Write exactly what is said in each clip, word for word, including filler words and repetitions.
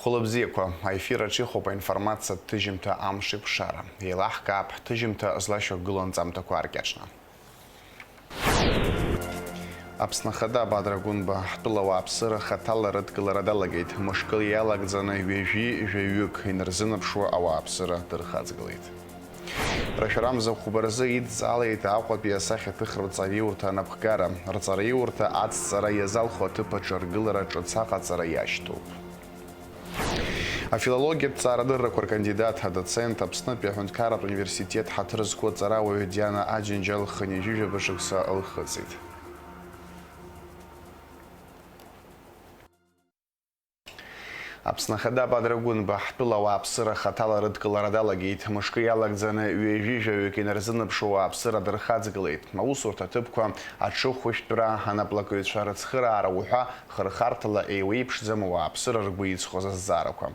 Хәылбзиақәа, аефир аҿы ихоуп аинформациатә ҭыжьымҭа Амшеикәшара. Еилаҳкаап ҳҭыжьымҭа злашьақәгылоу анҵамҭақәа ааркьаҿны. Аԥсны Ахада Бадра Гәынба ҳтәыла ауааԥсыра хаҭала рыдкылара далагеит, мышкы иалагӡаны ҩажәи жәаҩык инарзынаԥшуа ауааԥсыра дырхаҵгылеит. Рашәарамза хәба рзы идҵаалеит Аҟәатәи асахьаҭыхратә ҵараиурҭа анапхгара. Рҵараиурҭа ацҵара иазалху аҭыԥ аҿы аргылара ҿыц аҟаҵара иашьҭоуп. Афилологиатә ҵаарадыррақәа ркандидат, адоцент, Аԥснытәи аҳәынҭқарратә университет ҳаҭыр зқәу аҵарауаҩ Диана Аџьынџьал хынҩажәижәаба шықәса лхыҵит. Аԥсны Ахада Бадра Гәынба ҳтәыла ауааԥсыра хаҭала рыдкылара далагеит, мышкы иалагӡаны ҩажәи жәаҩык инарзынаԥшуа ауааԥсыра дырхаҵгылеит. Аусурҭа аҭыԥқәа, аҽыхәышәтәра, анаплакыҩцәа рыцхыраара уҳәа, хырхарҭала еиуеиԥшӡам ауааԥсыра ргәы иҵхоз азҵаарақәа.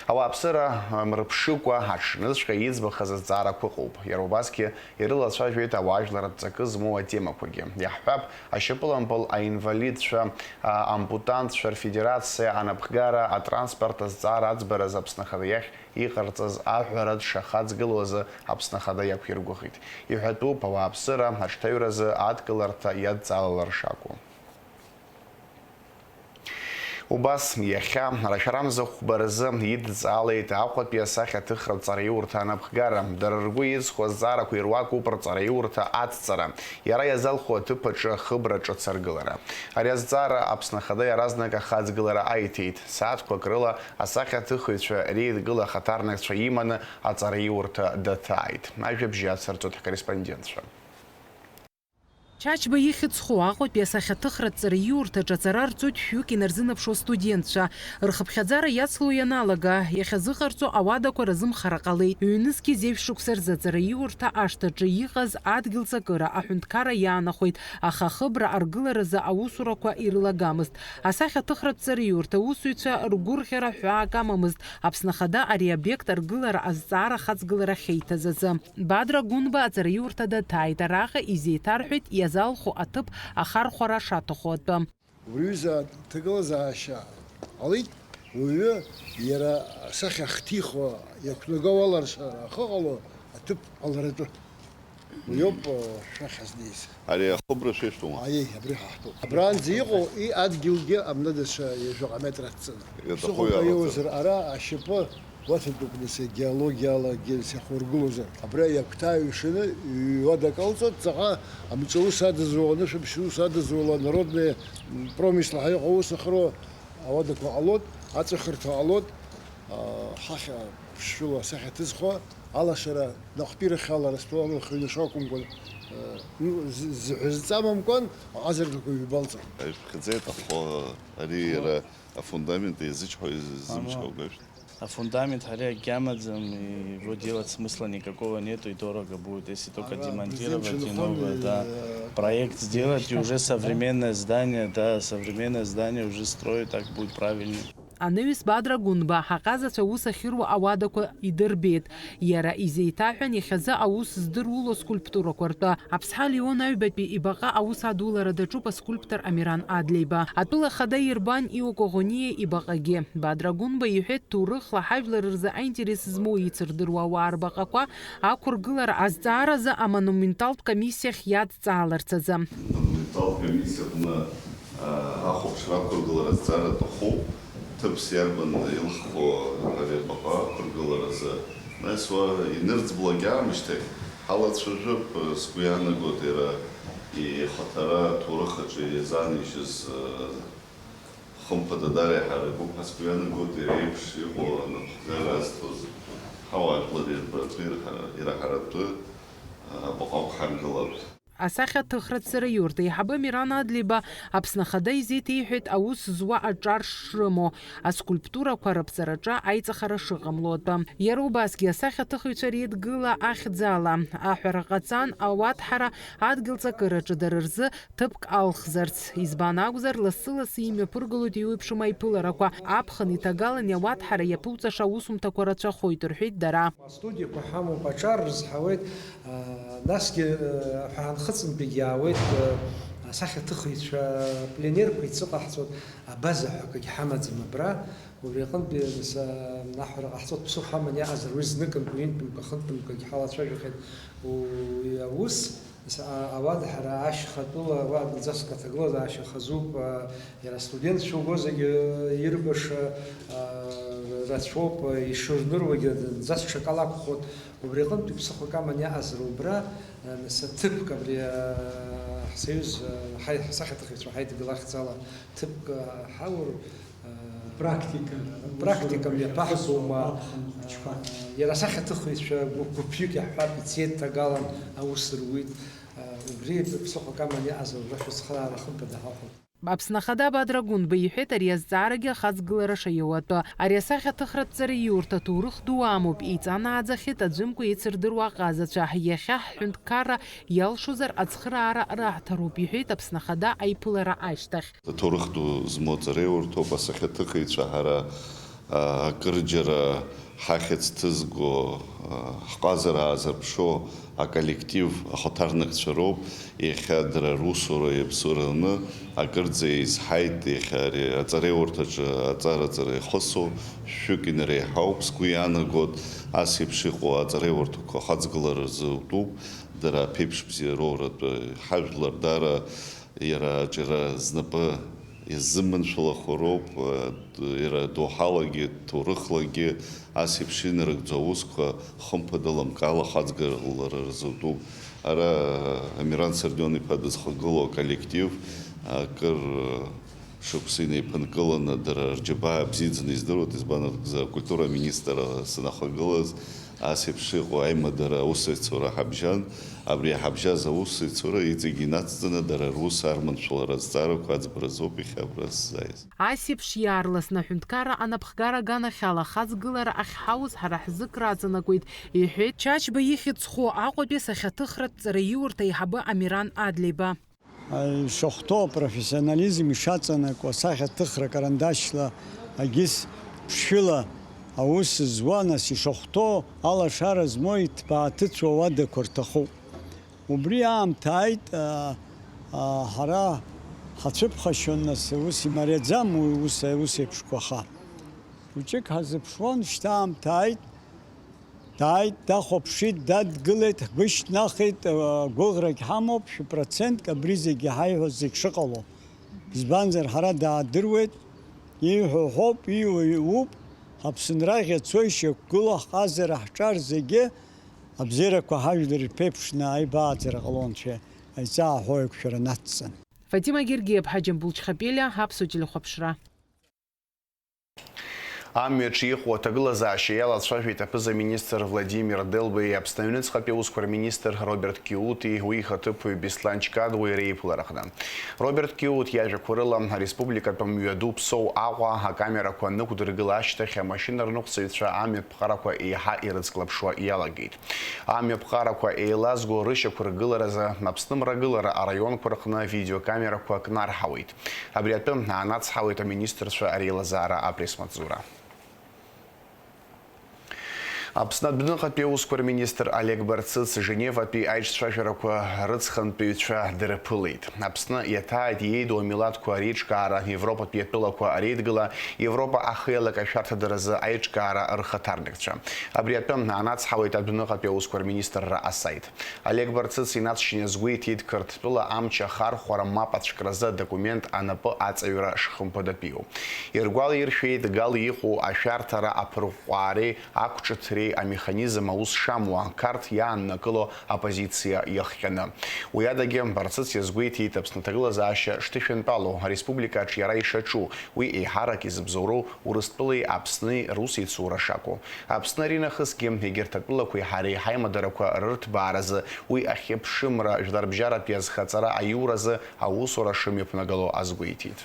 Ауааԥсыра мырԥшыкәа аҽныҵәҟьа иӡбахаз азҵаарақәа ыҟоуп. Иара убасгьы ирылацәажәеит ауаажәларратә ҵакы змоу атемақәагьы. Иаҳҳәап, ашьапылампыл аинвалидцәа, а, ампутантцәа рфедерациа анапхгара атранспорт азҵаара аӡбараз Аԥсны Ахада иахь иҟарҵаз аҳәара дшахаҵгылоу азы Аԥсны Ахада иақәиргәыӷит. Иҳәатәуп, ауааԥсыра аҽҭаҩразы адкыларҭа иадҵаалалар шакәу. Убас, иахьа, рашәарамза хәба рзы идҵаалеит Аҟәатәи асахьаҭыхратә ҵараиурҭа анапхгара. Дара ргәы иҵхо азҵаарақәа ируакуп рҵараиурҭа ацҵара, иара иазалху аҭыԥ аҿы ахыбра ҿыц аргылара. Ари азҵаара Аԥсны Ахада иаразнак ахаҵгылара аиҭеит. Сааҭқәак рыла асахьаҭыхыҩцәа реидгыла ахаҭарнакцәа иманы аҵараиурҭа даҭааит. Ажәабжь иацырҵоит ҳкорреспондентцәа. Чачба ихьӡ зху Аҟәатәи асахьаҭыхратә ҵараиурҭаҿы аҵара рҵоит шәҩык инарзынаԥшуа студентцәа. Рхыԥхьаӡара иацло ианалага, иахьазыҟарҵо ауадақәа рзымхара ҟалеит. Ҩнызқьи зеижә шықәса рзы аҵараиурҭа ашҭаҿы иҟаз адгьыл ҵакыра аҳәынҭқарра иаанахәеит, аха ахыбра аргыларазы аусурақәа ирылагамызт. Асахьаҭыхратә ҵараиурҭа аусзуҩцәа ргәырӷьара ҳәаак амамызт, Аԥсны Ахада ари аобиект аргылара азҵаара ахаҵгылара ахьеиҭаз азы. Бадра Гәынба аҵараиурҭа даҭааит, араҟа изеиҭарҳәеит иазалху аҭыԥ ахархәара шаҭаху атәы. Убри аҩыза аҭагылазаашьа ҟалеит, уаҩы иара асахьа ахҭихуа иақәнагоу аларшара ахы ҟало аҭыԥ ҟаларатәы. Уи ауп, э, шәахь ҳазнеиз. Ари ахыбра шәышәҭома? Аиеи, абри ҳаҳтәуп. Абраанӡа иҟоу и адгьылгьы амнадацәа ҩажәаҟа метр ацҵаны. Иаҭаху ԥсыхәа иаҟаҵа. Иоуазар ара ашьапы гәаҭатәуп, нас, геологиалагьы сахьургылозар. Абра иагәҭаҩшаны ҩ-, уадак алҵуеит, ҵаҟа амҿы ус адызуа, анышәаԥшьы ус адызуала, народные, м, промысл ҳәа иҟоу ус ахыруа ауадақәа ҟалоит, аҵәахырҭа ҟалоит, а, ҳахьа ԥшшәыла асахьа ҭызхуа, алашара наҟтәирахь алара стәала ахыҩнашо акәымкәан, а, ну, з-, зҳәа зҵамамкәан, аҟазарҭақәа ҩба алҵуеит. Ишәхьӡеит ахәы, ари иара афундамент еизычҳауа, изымчҳауа гәашәҭ. Афундамент ҳара иагьамаӡам, и-, его делать смысла никакого нету, и дорого будет, если только демонтировать и новое, да. Проект сделать, и уже современное здание, да, современное здание уже строить, так будет правильнее. Анаҩс Бадра Гәынба, ҳаҟазацәа аус ахьыруа ауадақәа идырбеит. Иара изеиҭаҳәан, иахьазы аус здыруло скульптурақәа ртәы. Аԥсҳа Леон Аҩбатәи ибаҟа аус адулара даҿуп аскульптор Амиран Адлеиба. Атәыла ахада ирбан Иоко Ӷониа ибаҟагьы. Бадра Гәынба иҳәеит, ҭоурыхла ҳажәлар рзы аинтерес змоу ицырдыруа ауаа рбаҟақәа ақәыргылара азҵааразы амонументалтә комиссиахь иадҵааларц азы. Амонументалтә комиссиа аҟны, а, ахәаԥшра ақәыргылара азҵаара аҭахуп. Ҭыԥс иарбан илххо ари абаҟа ақәыргыларазы, нас уа инырӡблак аамышьҭахь ҳалацәажәап, сгәы иаанагоит, иара ихаҭара аҭоурых аҿы иазаанижьыз, хымԥада, дара иаҳаракуп ҳәа сгәы иаанагоит, иара иеиԥш иҟоу анапхгара азҭоз ҳауаажәлар ирбаратәы, ираҳара-, ираҳаратәы абаҟа ақәҳаргылап. Асахьаҭыхратә ҵараиурҭа аиҳабы Миран Адлеиба Аԥсны Ахада изеиҭеиҳәеит аус зуа аҿар шрымоу, аскульптурақәа рыԥҵараҿы аиҵахара шыҟамло атәы. Иара убасгьы асахьаҭыхыҩцәа реидгыла ахьӡала аҳәара ҟаҵан, ауаҭҳара адгьыл ҵакыраҿы дара рзы ҭыԥк алхзарц. Избан акәзар, лассы-лассы имҩаԥыргылоит еиуеиԥшым аиԥыларақәа, аԥхын иҭагалан иауаҭҳара иаԥуҵаша аусумҭақәа рацәахоит, рҳәеит дара. Астудиақәа ҳамоуп, аҿар рызҳауеит, а, насгьы, а, аҳәаанхыҵынтәигьы иаауеит, а, Асахьаҭыхыҩцәа пленерқәа иҵыҟаҳҵоит, абаза ҳәа акгьы ҳамаӡам абра. Убри аҟынтәи, нас, аҳәара ҟаҳҵоит, ԥсыхәа аман иаҟазар, уи зныкымкәа, ҩынтәымкәа, хынтәымкәагь ҳалацәажәахьеит уи аус. Нас, а-, ауада ҳара ашьхатәыла, уа наӡаӡак аҭагылазаашьа хазуп, а, иара астудентцәа уго зегьы ирбаша, а, рацәоуп, а, ишырныруагьы наӡаӡак ҽакала акәхоит. Убри аҟынтәи ԥсыхәак аман иаҟазар убра, а, нас, ҭыԥк абри, а, ҳсоиуз, а, ҳаи-, ҳсахьаҭыхыҩцәа ҳаидгыла ахьӡала ҭыԥк, а, ҳаур, а, Практика. Практика мҩаԥаҳгома, акәхын, а, хәыҷқәа. Иара асахьаҭыхыҩцәа гәыԥ-, гәыԥҩык иаҳҳәап, ицеит, ҭагалан аус руит, а, убри ԥсыхәак аман иаҟазар убра шәыцхыраара хымԥада ҳалҳәоит. Аԥсны Ахада Бадра Гәынба иҳәеит, ари азҵаарагьы ахаҵгылара шаиуа атәы. Ари асахьаҭыхратә ҵараиурҭа ҭоурых ду амоуп, еиҵанааӡахьеит аӡәымкәа еицырдыруа аҟазацәа. Иахьа ҳҳәынҭқарра иалшозар, ацхыраара раҳҭароуп, иҳәеит Аԥсны Ахада аиԥылара ашьҭахь. Ҭоурых ду змоу ҵараиурҭоуп, асахьаҭыхыҩцәа ҳара, а, акырџьара ҳахьӡ ҭызго, а, ҳҟазара аазырԥшуа аколлектив ахаҭарнакцәа роуп. Иахьа дара русура иаԥсуа раны акырӡа еизҳаит, иахьа ари аҵараиурҭаҿы аҵара-ҵара ихысу шәҩык инареиҳауп, сгәы иаанагоит, ас еиԥш иҟоу аҵараиурҭақәа ахаҵгылара рзы утәуп, дара аԥеиԥш бзиа роуратәы ҳажәлар даара иара аҿиара знапы иазыманшәалахо роуп, иара доуҳалагьы, ҭоурыхлагьы ас еиԥш инарыгӡо аусқәа хымԥада лымкаала ахаҵгылара рзутәуп. Ара Амиран Сардион-иԥа дызхагылоу аколлектив акыр шықәса инеиԥынкыланы, дара рџьабаа бзиаӡаны издыруеит, избан акәзар, акультура аминистрра санахагылаз, ас еиԥш иҟоу аимадара аусеицура ҳабжьан, абри иҳабжьаз аусеицура иҵегь инацҵаны дара рус арманшәалара азҵаарақәа аӡбаразоуп иахьа абра сзааиз. Ас еиԥш иаарласны аҳәынҭқарра анапхгара аганахьала ахаҵгылара ахьҳауз ҳара ҳзы краҵанакуеит, иҳәеит Чачба ихьӡ зху Аҟәатәи асахьаҭыхратә ҵараиурҭа аиҳабы Амиран Адлеиба. Ишахәҭоу апрофессионализм ишаҵанакуа, асахьаҭыхра карандашьла агьыс ԥшшәыла аус зуа, нас ишахәҭоу алашара змоу иҭбаа ҭыҵуа уадақәа рҭахуп. Убри аамҭа ааит, а, а, ҳара ҳацәыԥхашьон, нас ус имариаӡам уи ус, ус еиԥшқәа аха. Хәыҷык ҳазыԥшуан, шьҭа аамҭа ааит. Дааит, дахәаԥшит, дадгылеит, ҳгәы шьҭнахит, гәыӷрагь ҳамоуп, шәпроцентк абри зегьы ҳаиҳәо зегь шыҟало. Избанзар, ҳара даадыруеит, ииҳәо ҳәоуп, ииуа иуп, ҳаԥсынра ӷьацо ишьақәгылоу ҳҟазара ҳҿар зегьы абзиарақәа ҳажәлар ирԥеиԥшны аибааӡара ҟалон, Анцәа аиҵааҳәо еиқәшәара нацҵан. Фатима Гергиаԥҳа, Џьамбул Чхапелиа, Аԥсуа телехәаԥшра. Амҩаҿы иҟоу аҭагылазаашьа иалацәажәеит аԥыза-министр Владимир Делбеи Аԥсны аҩныҵҟатәи аусқәа рминистр Роберт Киути уи ихаҭыԥуаҩ Беслан Чкадуеи реиԥылараҟны. Роберт Киут иажәақәа рыла, ареспубликатә амҩаду Ԥсоу Аҟәа акамерақәа анықәдыргыла ашьҭахь, амашьынаныҟәцаҩцәа амҩаԥҟарақәа еиҳа ирыцклаԥшуа иалагеит. Амҩаԥҟарақәа еилазго рышьақәыргыларазы Аԥсны мрагылара араионқәа рҟны видеокамерақәа кнарҳауеит. Абри атәы аанацҳауеит аминистрцәа реилазаара апресс-маҵзура. Аԥсны адәныҟатәи аусқәа рминистр Олег Барцыц Женеватәи аиҿцәажәарақәа рыҵхынтәыҩцәа дрыԥылеит. Аԥсны иаҭааит иеиду амилаҭқәа реиҿкаара, Европатәи атәылақәа реидгыла, Европа ахеилак ашәарҭадаразы аиҿкаара рхаҭарнакцәа. Абри атәы аанацҳауеит адәныҟатәи аусқәа рминистрра асаит. Олег Барцыц инаҵшьны иазгәеиҭеит, Қырҭтәыла амч ахархәара мап ацәкразы адокумент анапы аҵаҩра шхымԥадатәиу. Иргәалаиршәеит Гал иҟоу ашәарҭара аԥырҟәҟәаареи ақәҿыҭреи амеханизм аус шамуа, Қарҭ иааннакыло аппозициа иахҟьаны. Уи адагьы, Барцыц иазгәеиҭеит Аԥсны аҭагылазаашьа шҭышәынтәалоу, ареспубликаҿ иара ишаҿу, уи еиҳарак изыбзоуроу Урыстәылеи Аԥсни русеицура шакәу. Аԥсны аринахысгьы егьырҭ атәылақәеи ҳареи ҳаимадарақәа рырҭбааразы, уи ахьыԥшымра жәларбжьаратәи азхаҵара аиуразы аусура шымҩаԥнагало азгәеиҭеит.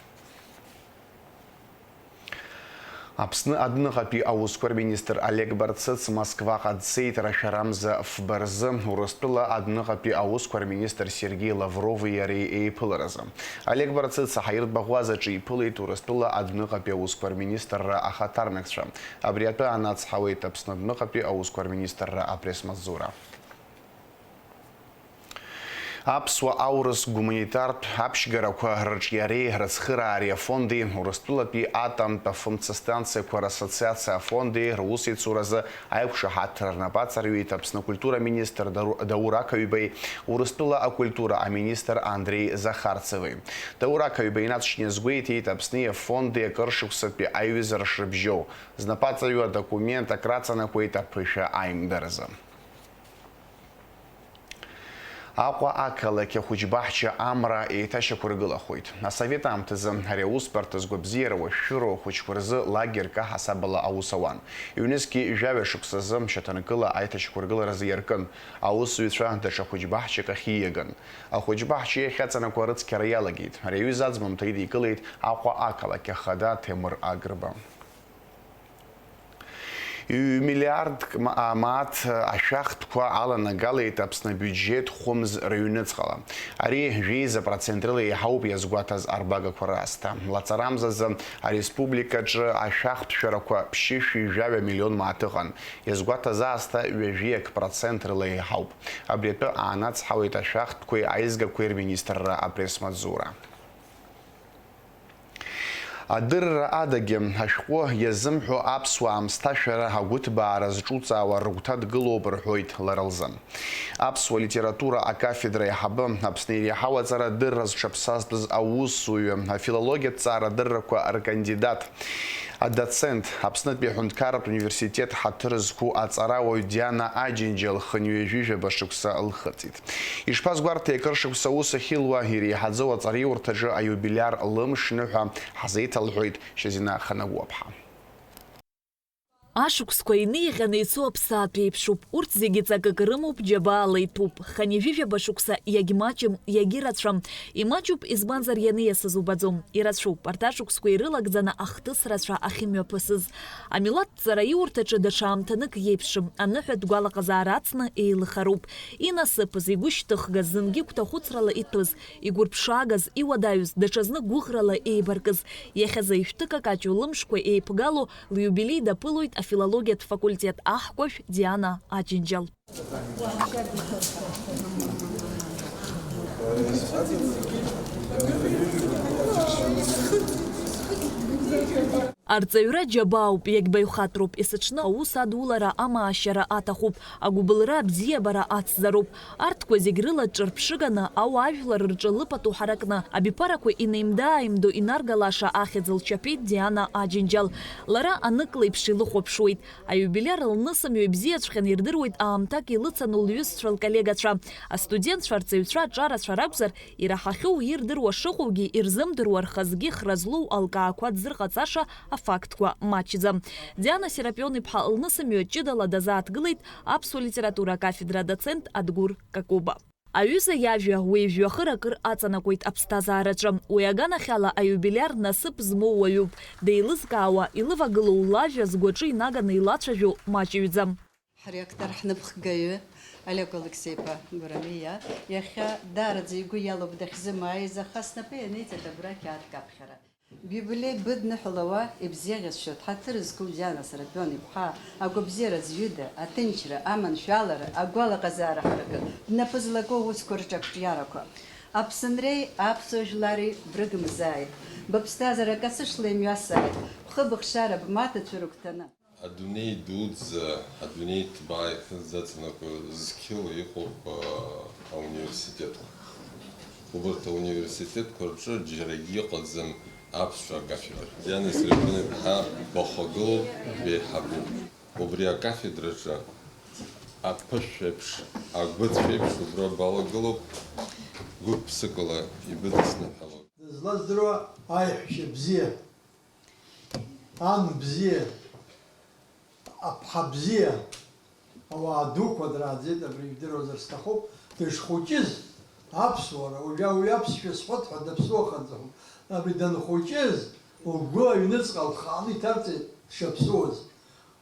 Аԥсны адәныҟатәи аусқәа рминистр Олег Барцыц Москваҟа дцеит рашәарамза фба рзы Урыстәыла адәныҟатәи аусқәа рминистр Сергеи Лаврови иареи еиԥыларазы. Олег Барцыц аҳаиртә баӷәазаҿы иԥылеит Урыстәыла адәныҟатәи аусқәа рминистрра ахаҭарнакцәа. Абри атәы анацҳауеит Аԥсны адәныҟатәи аусқәа рминистрра апресс-маҵзура. Аԥсуа-аурыс гуманитартә аԥшьгарақәа рыҿиареи рыцхыраареи афонди, Урыстәылатәи атомтә афымцастанциақәа рассоциациа афонди русеицуразы аиқәшаҳаҭра рнапаҵаҩит Аԥсны акультура аминистр Дару-, Даур Ақаҩбеи Урыстәыла акультура аминистр Андреи Захарцеви. Даур Ақаҩба инаҵшьны иазгәеиҭеит, Аԥсни афонди акыршықәсатәи аиҩызара шрыбжьоу, знапаҵаҩу адокумент акраҵанакуеит аԥышәа аимдаразы. Аҟәа ақалақь ахәыҷбаҳча амра еиҭашьақәыргылахоит. Асовет аамҭазы ари аусбарҭа згәабзиара уашәшәыроу ахәыҷқәа рзы лагерк аҳасабала аус ауан. Ҩнызқьи жәаҩа шықәсазы шьаҭанкыла аиҭашьақәыргыларазы иаркын. Аусзуҩцәа даҽа хәыҷбаҳчак ахь ииаган. Ахәыҷбаҳча иахьаҵанакуа рыцқьара иалагеит. Ари аҩыза аӡбамҭа идикылеит Аҟәа ақалақь ахада Ҭемыр Агрба. Ҩ-миллиардк ма-, а, мааҭ ашәахтәқәа аланагалеит Аԥсны абиуџьет хәымз рыҩныҵҟала. Ари жәеиза процент рыла еиҳауп иазгәаҭаз арбагақәа раасҭа. Лаҵарамзазы ареспубликаҿы ашәахтә шәарақәа ԥшьышәи жәаҩа миллион мааҭ ыҟан. Иазгәаҭаз аасҭа ҩажәиак процент рыла еиҳауп. Абри атәы аанацҳауеит ашәахтәқәеи аизгақәеи рминистрра апресс-маҵзура. Адырра адагьы, ашәҟәы иазымҳәо аԥсуаа аамсҭашәара агәыҭбаара зҿуҵаауа рыгәҭа дгылоуп рҳәоит лара лзы. Аԥсуа литература акафедра аиҳабы, Аԥсны иреиҳау аҵара адырра зҽаԥсазтәыз аусзуҩы, афилологиатә ҭҵаарадыррақәа ркандидат, адоцент, Аԥснытәи аҳәынҭқарратә университет ҳаҭыр зқәу аҵарауаҩ Диана Аџьынџьал хынҩажәижәаба шықәса лхыҵит. Ишԥазгәарҭеи, акыр шықәса аус ахьылуа, иреиҳаӡоу аҵараиурҭаҿы аиубилиар лымшныҳәа ҳазеиҭалҳәоит Шьазина Ханагәаԥҳа. Ашықәсқәа инеиҟьаны ицо аԥсаатә еиԥшуп. Урҭ зегьы ҵакык рымоуп, џьабаала иҭәуп. Хынҩажәижәаба шықәса иагьмаҷым, иагьырацәам. Имаҷуп, избанзар, ианиасыз убаӡом. Ирацәоуп арҭ ашықәсқәа ирылагӡаны ахҭыс рацәа ахьымҩаԥысыз. Амилаҭ ҵараиурҭаҿы даҽа аамҭанык иеиԥшым, аныҳәатә гәалаҟазаара ацны еилыхароуп. Инасыԥыз, игәышьҭыхгаз, зынгьы гәҭахәыцрала иҭәыз, игәырԥшаагаз, иуадаҩыз, даҽазнык гәыӷрала еибаркыз, иахьазы ишәҭы какаҷу лымшқәа еиԥгало лиубилеи даԥылоит афилологиатә факультет аҳкәажә Диана Аџьынџьал. Арҵаҩра џьабаауп, иагьбаҩхатәроуп, есыҽны аус адулара, амаашьара аҭахуп, агәыбылра, абзиабара ацзароуп. Арҭқәа зегь рыла ҿырԥшыганы, ауаажәлар рҿы лыпату ҳаракны, абиԥарақәа инеимда-ааимдо инаргалаша ахьӡ лчаԥеит Диана Аџьынџьал. Лара анык леиԥш илыхәаԥшуеит. Аиубилиар лнысымҩа ибзиаҵәҟьаны ирдыруеит аамҭак илыцану лҩызцәа, лколлегацәа, астудентцәа, арҵаҩцәа, аҿарацәа ракәзар, ираҳахьоу, ирдыруа шыҟоугьы ирзымдыруа рхазгьы хра злоу алкаақәа дзырҟаҵаша афактқәа маҷӡам. Диана Серапион-иԥҳа лнысымҩа ҷыдала дазааҭгылеит аԥсуа литература акафедра адоцент Адгәыр Какоба. Аҩыза иажәа уи жәҩахыр акыр аҵанакуеит аԥсҭазаараҿы. Уи аганахьала аиубилиар насыԥ змоу уаҩуп, деилызкаауа, илывагылоу лажәа згәаҿы инаганы илацәажәо маҷыҩӡам. Ҳректор, ҳнапхгаҩы Олег Алықьсеи-иԥа Гәрамиа иахьа даараӡа игәы иалоуп дахьзымааиз, аха снапы ианиҵеит абра ақьаад каԥхьара. Библиа быдныҳәалауа ибзиаӷьасшьоит, ҳаҭыр зқәу Диана Серапион-иԥҳа, агәабзиара зҩыда, аҭынчра, аманшәалара, агәалаҟазаара ҳаракы, бнапы злаку аусқәа рҿы ақәҿиарақәа. Аԥсынреи аԥсуа жәлари брыгымзааит. Быԥсҭазаара касышла имҩасааит, бхы-быхшара бмаҭацәа рыгәҭаны. Адунеи дуӡӡа, адунеи ҭбаа ихьӡаҵанакуа зқьыла иҟоуп, а, ауниверситетқәа. Убарҭ ауниверситетқәа рҿы џьарагьы иҟаӡам аԥсуа акафедра. Диана Серапион-иԥҳа бахагылоуп, беиҳабуп. Убри акафедраҿы аԥышәеиԥш, агәыцәеиԥш убра балагылоуп, гәык-ԥсыкала ибыдысныҳәалоит. Дызлаздыруа аиҳәшьа бзиа, ан бзиа, аԥҳа бзиа, ауаа дуқәа драаӡеит, абри ижәдыруазар сҭахуп, дышхәыҷыз, аԥсуара, уажәы уи аԥсшәа сҳәоит ҳәа даԥсуахаӡом, абри данхәыҷыз, лгәы аҩныҵҟа лхааны иҭарҵеит дшаԥсуаз.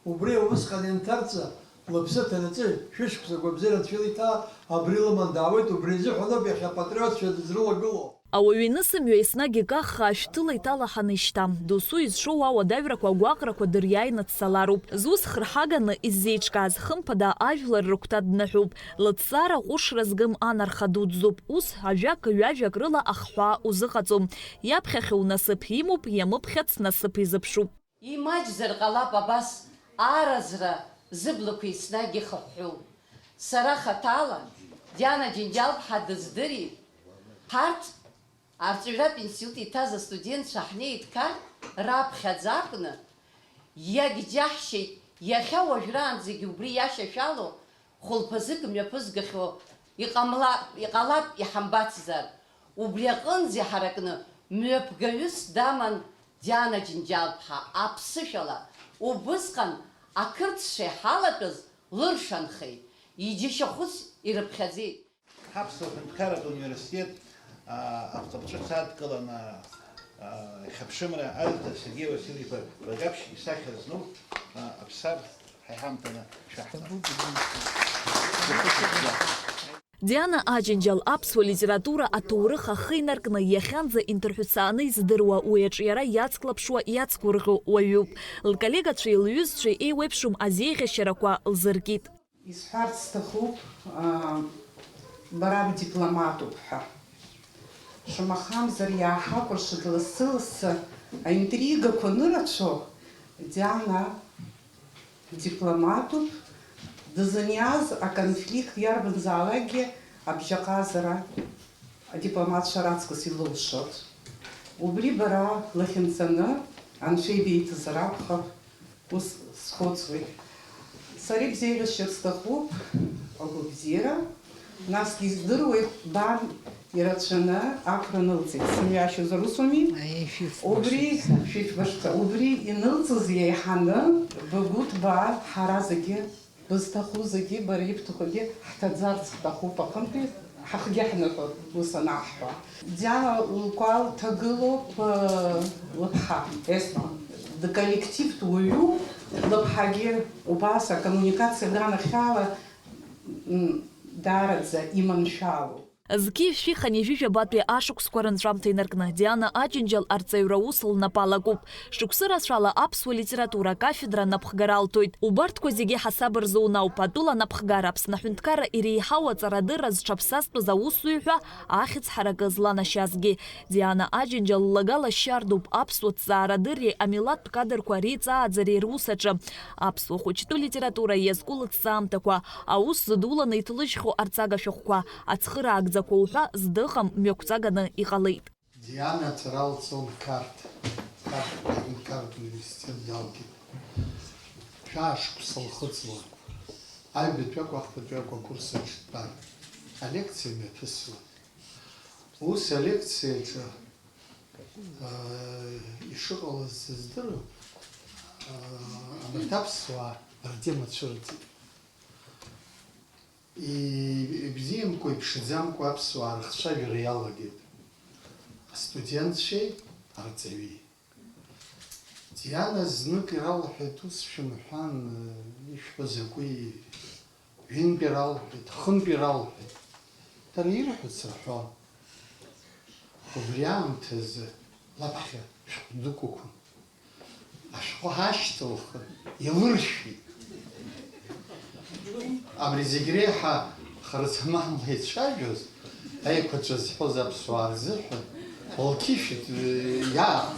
Убри усҟан ианҭарҵа, лыԥсы ҭанаҵы, шәышықәса гәабзиара анцәа илиҭаа, абри лыман даауеит, убри азыҳәаноуп иахьа апатриотцәа дызрылагылоу. Ауаҩы инысымҩа еснагь икаххаа шәҭыла иҭалаҳаны ишьҭам. Досу изшоу ауадаҩрақәа, агәаҟрақәа дыриааины дцалароуп. Зус хырҳаганы иззеиҿкааз, хымԥада, ажәлар рыгәҭа днаҳәуп. Лыҭҵаара ҟәышра згым анарха дуӡӡоуп. Ус, ажәак-ҩажәак рыла ахҳәаа узыҟаҵом. Иаԥхьахьоу насыԥ имоуп, иамыԥхьац насыԥ изыԥшуп. Имаҷзар ҟалап абас аразра зыблақәа еснагь ихыҳәҳәоу. Сара хаҭала Диана Џьынџьал-ԥҳа дыздырит. Ҳарҭ арҵаҩратә институт иҭаз астудентцәа ҳнеидкар раԥхьаӡа акәны, иагьџьаҳшьеит, иахьа уажәраанӡагьы убри иашьашәало хәылԥазык мҩаԥызгахьоу иҟамла-, иҟалап иҳамбацзар. Убри аҟынӡа иҳаракны мҩаԥгаҩыс даман Диана Џьынџьал-ԥҳа, аԥсышәала убысҟан ақырҭцәа иҳалатәаз лыршанхеит, иџьашьахәыс ирыԥхьаӡеит. Ҳаԥсуа ҳәынҭқарратә университет, аа, аҟҵаԥҵәыц адкыланы, аа, ихьыԥшымра Аҩӡба Сергеи Василь-иԥа Багаԥшь исахьа зну, аа, Аԥсар ҳаиҳамҭаны шәаҳҭап. Диана Аџьынџьал аԥсуа литература аҭоурых ахы инаркны, иахьанӡа инҭырҳәцааны издыруа, уи аҿиара иацклаԥшуа, иацгәырӷьо уаҩуп. Лколлегацәеи лҩызцәеи еиуеиԥшым азеиӷьашьарақәа лзыркит. Исҳәарц сҭахуп, аа, бара бдипломатуп ҳәа. Шамахамзар, иааҳакәыршеит лассы-лассы аинтригақәа анырацәоу, Диана дипломатуп, дызыниаз аконфликт иарбанзаалакгьы абжьаҟазара адипломатцәа раҵкыс илылшоит. Убри бара лахьынҵаны Анцәа ибеиҭазар акәхап, ус схәыцуеит. Сара ибзеиӷьасшьар сҭахуп агәабзиара, насгьы издыруеит, бан ирацәаны ақәра нылҵит. Сымҩашьозар усуми? Аиеи, шәиф-, Убри, шәиф-, шәифбашҭа, убри инылҵыз иеиҳаны бгәы ҭбаа, ҳара зегьы бызҭаху зегьы, бара ибҭахугьы ҳҭаӡарц ҳҭахуп, аҟынтәи ҳахгьы ҳныҳәоит, ус анаҳҳәа. Диана лгәал ҭагылоуп, э, лыԥҳа, Есма. Дколлективтә уаҩуп, лыԥҳагьы убас акоммуникациа аганахьала, м, даараӡа иманшәалоуп. Зқьи жәшәи хынҩажәи жәабатәи ашықәсқәа рынҵәамҭа инаркны, Диана Аџьынџьал арҵаҩра аус лнапы алакуп. Шықәсы рацәала аԥсуа литература акафедра анапхгара алҭоит. Убарҭқәа зегьы ҳасаб рзы унаауп, атәыла анапхгара, Аԥсны аҳәынҭқарра иреиҳау аҵарадырра зҽаԥсазтәыз аусзуҩ ҳәа ахьӡ ҳаракы зланашьазгьы. Диана Аџьынџьал ллагала шьардоуп аԥсуа ҭҵаарадырреи амилаҭтә кадрқәа реиҵааӡареи рус аҿы. Аԥсуа хәыҷтәы литература иазку лыҭҵаамҭақәа, аус зыдуланы иҭлыжьхьоу арҵага шәҟәқәа, ацхыраагӡақәа уҳәа здыҟам мҩақәҵаганы иҟалеит. Диана аҵара лҵон Қарҭ, Қарҭ аҳәынҭқарратә университет далгеит. Шәаа шықәса лхыҵуан. Аҩбатәи акәу ахԥатәи акәу акурс аҿы дтәан. Алекциа мҩаԥысуан. Ус алекциаҿы, аа, ишыҟалаз сыздыруам, аа, абарҭ аԥсуаа ртема цәырҵит. И-, ибзиамкәа, иԥшӡамкәа аԥсуаа рыхцәажәара иалагеит астудентцәеи арҵаҩи. Диана знык иралҳәеит, ус шәымҳәан, ишәҳәо закәи? Ҩынтә иралҳәеит, хынтә иралҳәеит. Дара ирҳәоз рҳәон. Убри аамҭазы лаԥхьа шәҟә дықәықәын. Ашәҟәы аашьҭылхын, илыршәит. Абри зегь реиҳа харзаманла ицәажәоз, аиқәаҵәа зҳәоз аԥсуаа рзыҳәан, лқьышә, э, иааха.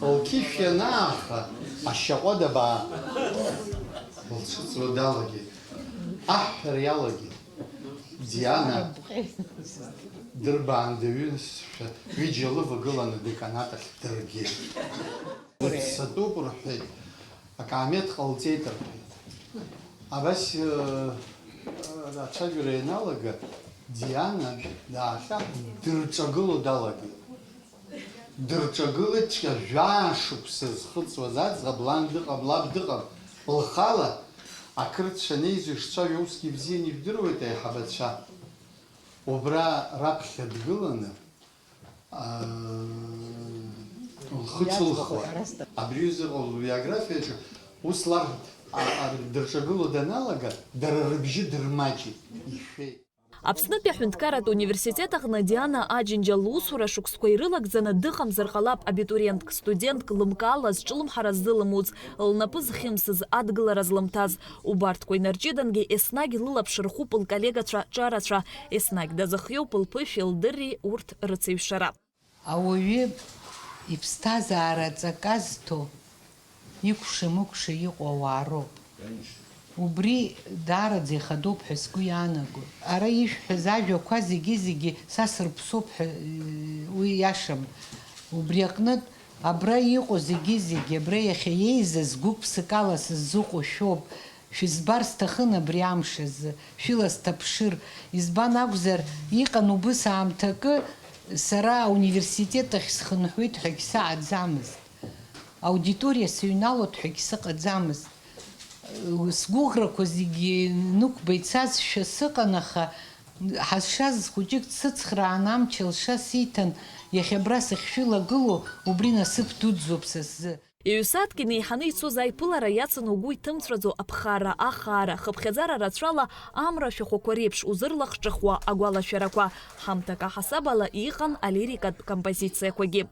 Лқьышә ианааха, ашьаҟәада баа лцәыҵуа далагеит. Аҳәҳәара иалагеит. Диана дырбаандаҩызшәа ҩыџьа лывагыланы адеканат ахь дыргеит. Дыццатәуп рҳәеит, акаамеҭ ҟалҵеит рҳәеит. Абас, э, ацәажәара ианалага, Диана даахьаҳәын, дырҿагыло далагеит. Дырҿагылеит, цәгьа жәаа шықәса зхыҵуаз аӡӷаб, лан дыҟам, лаб дыҟам, лхала ақырҭцәа неизо ишцәажәо усгьы ибзианы ижәдыруеит аиҳабацәа. Убра раԥхьа дгыланы, аа, лхы ҿылхуа. Абри аҩыза иҟоу лбиографиаҿы ус ларҳәеит, а, а, дырҿагыло даналага, дара рыбжьы дырмаҷит, ишәеит. Аԥснытәи аҳәынҭқарратә университет аҟны Диана Аџьынџьал лусура шықәсқәа ирылагӡаны дыҟамзар ҟалап абитуриентк, студентк лымкаала зҿлымҳара ззылымуц, лнапы зхьымсыз, адгылара злымҭаз. Убарҭқәа инарҷыдангьы еснагь лылаԥш рхуп лколлегацәа ҿарацәа, еснагь дазыхиоуп лԥышәеи лдырреи урҭ рыцеиҩшара. Ауаҩы иԥсҭазаара аҵакы азҭо, икәша-мыкәша иҟоу ауаа роуп. Убри даараӡа ихадоуп ҳәа сгәы иаанагоит. Ара ишәҳәаз ажәақәа зегьы-зегьы са сырԥсоуп ҳәа, э, уи иашам. Убри аҟнытә, абра иҟоу зегьы-зегьы, абра иахьа иеизаз гәык-ԥсыкала сыззыҟоу шәоуп. Шәызбар сҭахын абри амш азы, шәыла сҭаԥшыр. Избан акәзар, иҟан убыс аамҭакы, сара ауниверситет ахь схынҳәуеит ҳәагь саҳәаӡамызт. Аудиториа сыҩналоит ҳәагь сыҟаӡамызт. Сгәыӷрақәа зегьы нықәба ицазшәа сыҟан, аха ҳазшаз хәыҷык дсыцхраан, амч алша сиҭан, иахьа абра сахьшәылагылоу убри насыԥ дуӡӡоуп са сзы. Ҩ-сааҭк инеиҳаны ицоз аиԥылара иацын угәы иҭымҵәаӡо аԥхара, ахаара, хыԥхьаӡара рацәала амра ашәахәақәа реиԥш узырлахҿыхуа агәалашәарақәа. Ҳамҭак аҳасаб ала иҟан алирикатә композициақәагьы.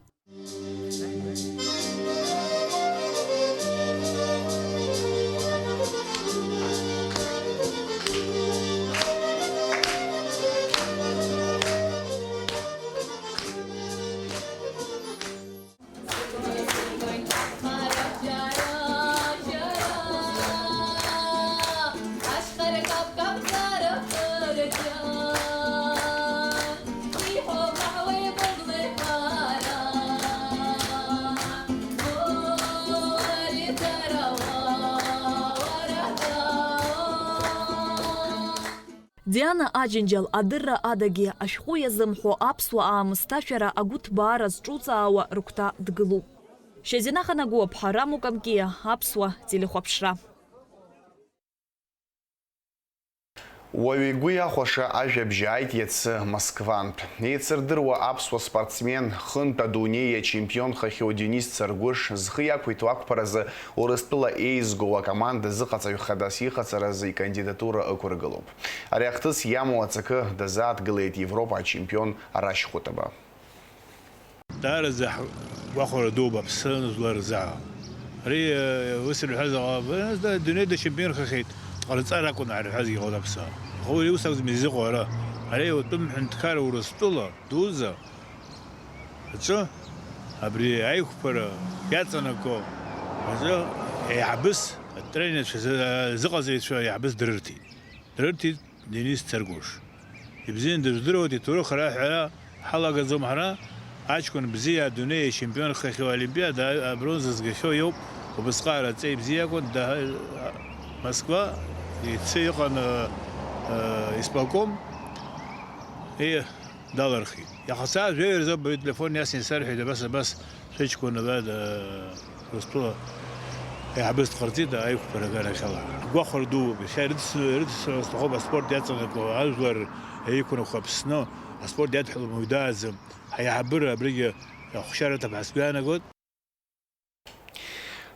Диана Аџьынџьал адырра адагьы ашәҟәы иазымҳәо аԥсуа аамысҭашәара агәыҭбаара зҿуҵаауа рыгәҭа дгылоуп. Шьазина Ханагәыаԥҳа, Рамо Камкиа, Аԥсуа телехәаԥшра. Уаҩ игәы иахәаша ажәабжь ааит иацы Москвантә. Еицырдыруа аԥсуа спортсмен, хынтә адунеи иачемпионхахьоу Денис Царгәыш зхы иақәиҭу ақәԥаразы Урыстәыла еизгоу акоманда зыҟаҵаҩ хадас иҟаҵаразы икандидатура ықәыргылоуп. Ари ахҭыс иамоу аҵакы дазааҭгылеит Европа ачемпион Арашь Хәытаба. Даараӡа ҳгәахәара дууп Аԥсны жәлар рзы. Ари, э, ус ирҳәаз аҟала, э, адунеи дачемпионхахьеит, дҟарҵар акәын ҳәа ирҳәазгьы ҟалон Аԥсны. Аха уи ус акәӡам изыҟоу ара. Ари атәым ҳәынҭқарра Урыстәыла дуӡӡа аҿы абри аиқәԥара иаҵанакуа азы еиҳабыс атренерцәа, азыҟаҵаҩцәа еиҳабыс дрырҭеит. Дрырҭеит Денис Царгәыш. Ибзианы дыжәдыруеит, иҭоурых ара ҳәара ҳалагаӡом ҳара. Аҷкәын бзиа, адунеи ачемпионхахьоу, Олимпиада абронза згахьоу иоуп. Убысҟак ара ҵеи бзиа акәын, да-, Москва, ицы иҟан, э, э, исполком. И, далырхит. Иаха сааҭ жәаҩа рзы абаҩ ителефон иасны исарҳәеит, абас, абас, шәыҷкәын, абра, Урыстәыла еиҳабыс дҟарҵеит аиқәԥара аганахьала. Гәахәара дууп, иахьа ирыцны, ирыцны сҭахуп аспорт иаҵанакуа ажәлар еиқәнахо Аԥсны, аспорт иадҳәалом уаҩ дааӡам. Ҳаиҳабыра абригьы ахәшьара аҭап ҳәа сгәы иаанагоит.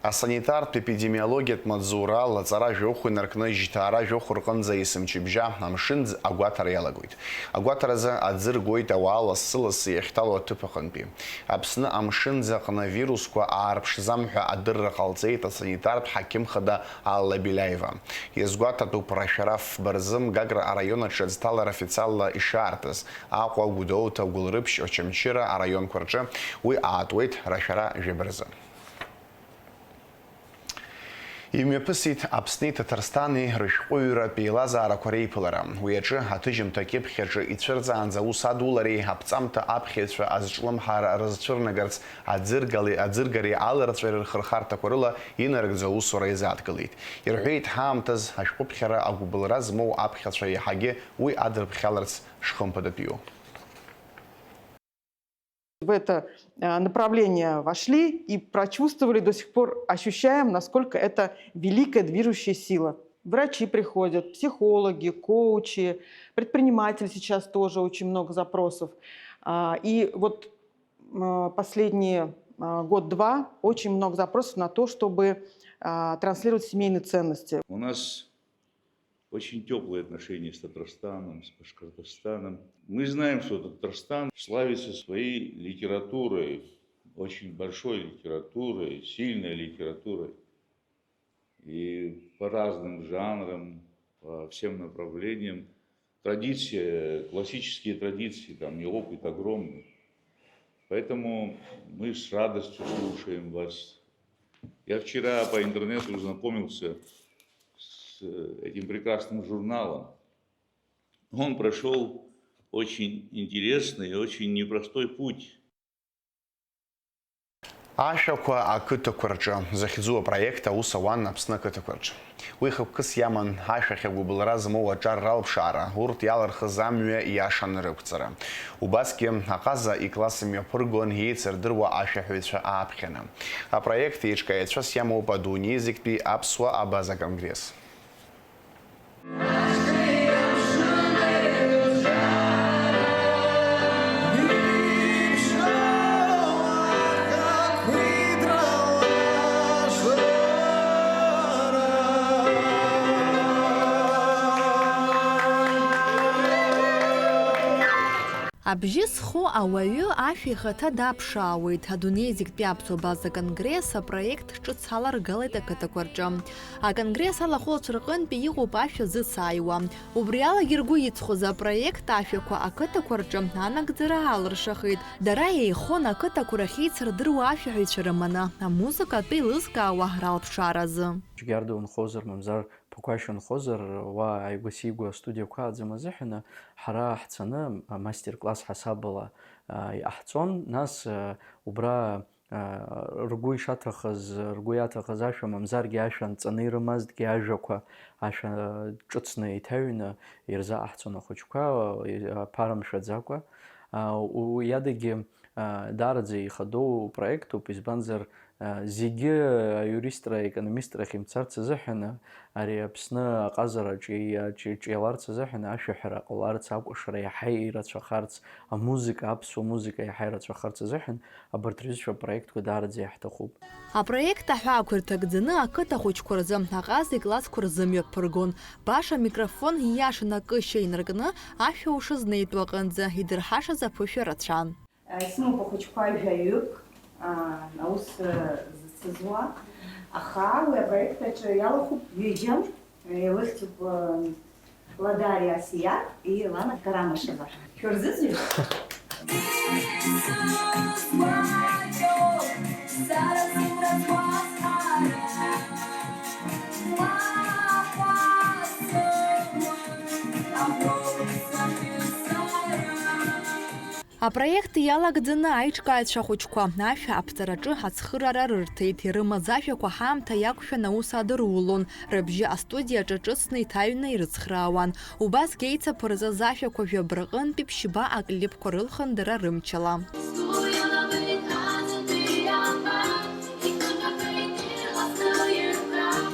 Асанитартә епидемиологиатә маҵзурала аҵара жәохә инаркны, жьҭаара жәохә рҟынӡа есымчыбжьа амшын агәаҭара иалагоит. Агәаҭаразы аӡы ргоит ауаа лассы-лассы иахьҭало аҭыԥ аҟынтәи. Аԥсны амшынӡаҟны авирусқәа аарԥшӡам ҳәа адырра ҟалҵеит асанитартә ҳақьым хада Алла Беляева. Иазгәаҭатәуп, рашәара фба рзы Гагра араион аҿы аӡҭалара официалла ишаартыз, Аҟәа, Гәдоуҭа, Гәылрыԥшь, Очамчыра араионқәа рҿы уи аатуеит рашәара жәаба рзы. Имҩаԥысит Аԥсни Ҭаҭарсҭани рышәҟәыҩҩратә еилазаарақәа реиԥылара. Уи аҿы аҭыжьымҭа акьыԥхь аҿы ицәырҵаанӡа аус адулареи аԥҵамҭа аԥхьаҩцәа азҿлымҳара рызцәырнагарц аӡыргали-, аӡыргареи аларҵәареи рхырхарҭақәа рыла инарыгӡо аусура иазааҭгылеит. Ирҳәеит, ҳаамҭаз ашәҟәыԥхьара агәыбылра змоу аԥхьацәа иаҳагьы уи адырԥхьаларц шхымԥадатәиу. В это, э, направление вошли и прочувствовали, до сих пор ощущаем, насколько это великая движущая сила. Врачи приходят, психологи, коучи, предприниматели, сейчас тоже очень много запросов. А, и вот, м, последние, а, год-два очень много запросов на то, чтобы, а, транслировать семейные ценности. У нас Очень теплые отношения с Татарстаном, с Башкортостаном. Мы знаем, что Татарстан славится своей литературой, очень большой литературой, сильной литературой. И по разным жанрам, по всем направлениям. Традиция, классические традиции, там и опыт огромный. Поэтому мы с радостью слушаем вас. Я вчера по интернету знакомился с этим прекрасным журналом. Он прошёл очень интересный и очень непростой путь. Ашәақәа ақыҭақәа рҿы захьӡу апроект аус ауан Аԥсны ақыҭақәа рҿы. Уи хықәкыс иаман ашәахь агәыбылра змоу аҿар ралԥшаара, урҭ иалырхыз амҩа иашаны рықәҵара. Убасгьы аҟаза икласс мҩаԥыргон еицырдыруа ашәаҳәаҩцәа ааԥхьаны. Апроект еиҿкааҩцәас иамоуп адунеи зегьтәи аԥсуа абаза конгресс. Абжьы зху ауаҩы ашәа ихаҭа даԥшаауеит. Адунеи зегьтәи аԥсуа база конгресс апроект ҿыц аларгалеит ақыҭақәа рҿы. Аконгресс алахәылацәа рҟынтәи иҟоуп ашәа зыцааиуа. Убри алагьы ргәы иҵхоз апроект ашәақәа ақыҭақәа рҿы анагӡара алыршахеит. Дара еихон ақыҭақәа рахь еицырдыруа ашәаҳәаҩцәа рыманы, амузыкатә еилызкаауа ралԥшааразы. Џьгьарда унхозар, мамзар Ԥақәашь унхозар, уа ааигәа-сигәа астудиақәа аӡам азыҳәаны, ҳара ҳцаны, мастер-класс ҳасабала, а, иҟаҳҵон, нас, а, убра, а, ргәы ишаҭахыз, ргәы иаҭахыз ашәа, мамзаргьы ашәа нҵаны ирымазҭгьы ажәақәа, ашәа ҿыцны еиҭаҩны ирзаҟаҳҵон ахәыҷқәа, а, ԥара мшәаӡакәа. А, уи адагьы, а, даараӡа ихадоу проектуп, избанзар, Зегьы аиуристра, аекономистрахь имцарц азыҳәан, ари Аԥсны аҟазараҿ иаҿ-, иаҿиаларц азыҳәан ашәаҳәара ҟаларц, акәашара иаҳа ирацәахарц, амузыка, аԥсуа музыка иаҳа ирацәахарц азыҳәан абарҭ рҩызцәа апроектқәа даараӡа иаҳҭахуп. Апроект аҳәаақәа ирҭагӡаны ақыҭа хәыҷқәа рзы аҟаза иклассқәа рзы мҩаԥыргон. Баша амикрофон ииашаны акышьа инаркны ашәа ушызнеитәу аҟынӡа идырҳашаз аԥышәа рацәан. Исымоуп ахәыҷқәа жәаҩык, аус зцызуа, аха уи апроект аҿы иалахәуп ҩыџьа, еилыхьӡуп Ладариа Асиаҭ и Лана Карамышева. Шәырзыӡырҩ? Апроект иалагӡаны аиҿкааҩцәа ахәыҷқәа ашәа аԥҵараҿы ацхыраара рырҭеит, ирымаз ажәақәа ҳаамҭа иақәшәан аус адырулон, рыбжьы астудиаҿы ҿыцны иҭаҩны ирыцхраауан. Убасгьы аицаԥырҵаз ажәақәа жәаба рҟынтәи ԥшьба аклипқәа рылхын дара рымчала.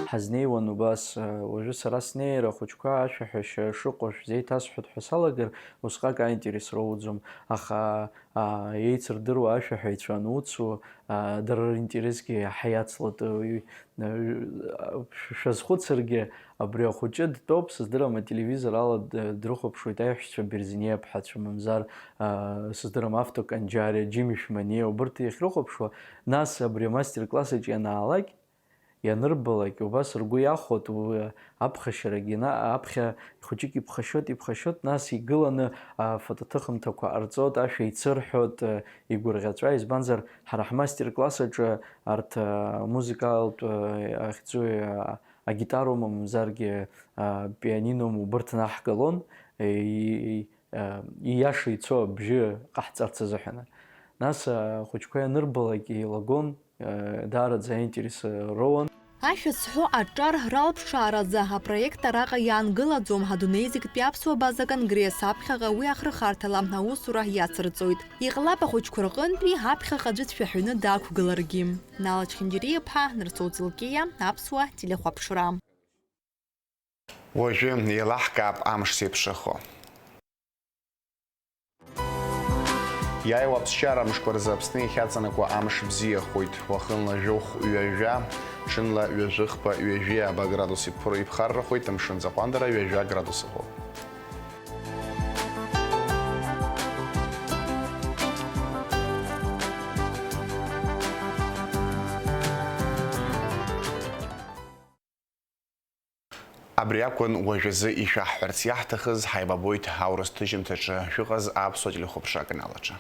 Ҳазнеиуан убас, уажәы сара снеир ахәыҷқәа ашәаҳәашьа шыҟоу шәзеиҭасҳәоит ҳәа салагар, усҟак аинтерес роуӡом, аха, аа, еицырдыруа ашәаҳәаҩцәа ануцу, аа, дара ринтересгьы иаҳа иацлатәуп. Шәазхәыцыргьы, абри ахәыҷы дтәоуп, сыздырам, ателевизор ала д-, дрыхәаԥшуеит аиҳәшьцәа Берзине ԥҳацәа, мамзар, аа, сыздырам, Авто Канџьариа, Џьими Шәманиа, убырҭ иахьрыхәаԥшуа, нас абри амастер-классаҿ ианаалак, ианырбалак, убас ргәы иахәоит, уи аԥхашьарагьы ина-, аԥхьа хәыҷык иԥхашьоит, иԥхашьоит, нас игыланы афотоҭыхымҭақәа ҟарҵоит, ашәа еицырҳәоит, игәырӷьаҵәа, избанзар, ҳара ҳмастер-класс аҿы арҭ амузыкалтә ахьӡуи агитароума, мамзаргьы апианиноума убырҭ наҳгалон, и-, и-, ииаша ицо абжьы ҟаҳҵарц азыҳәан. Нас ахәыҷқәа ианырбалак еилагон, даараӡа аинтерес роуан. Ашәа зҳәо аҿар ралԥшааразы апроект араҟа иаангылаӡом, адунеи зегьтәи аԥсуа база конгресс аԥхьаҟа уи ахырхарҭала аусура иацырҵоит. Иҟалап ахәыҷқәа рҟынтәи аԥхьаҟа аӡәы дшәаҳәаны дақәгыларгьы. Нала Чхинџьариа-ԥҳа, Нарсоу Ҵилкиа, Аԥсуа телехәаԥшра. Уажәы еилаҳкаап амш зеиԥшрахо. Иааиуа аԥсшьара мшқәа рзы Аԥсны иахьаҵанакуа амш бзиахоит. Уахынла жәохә ҩажәа, Ҽынла ҩажәи хԥа, ҩажәи ааба градус иԥхаррахоит, амшын аӡы аҟәандара ҩажәа градус ыҟоуп. Абри акәын уажәазы ишәаҳҳәарц иаҳҭахыз, ҳаибабоит аурыс ҭыжьымҭаҿы шәыҟаз аԥсуа телехәаԥшра аканалаҿы.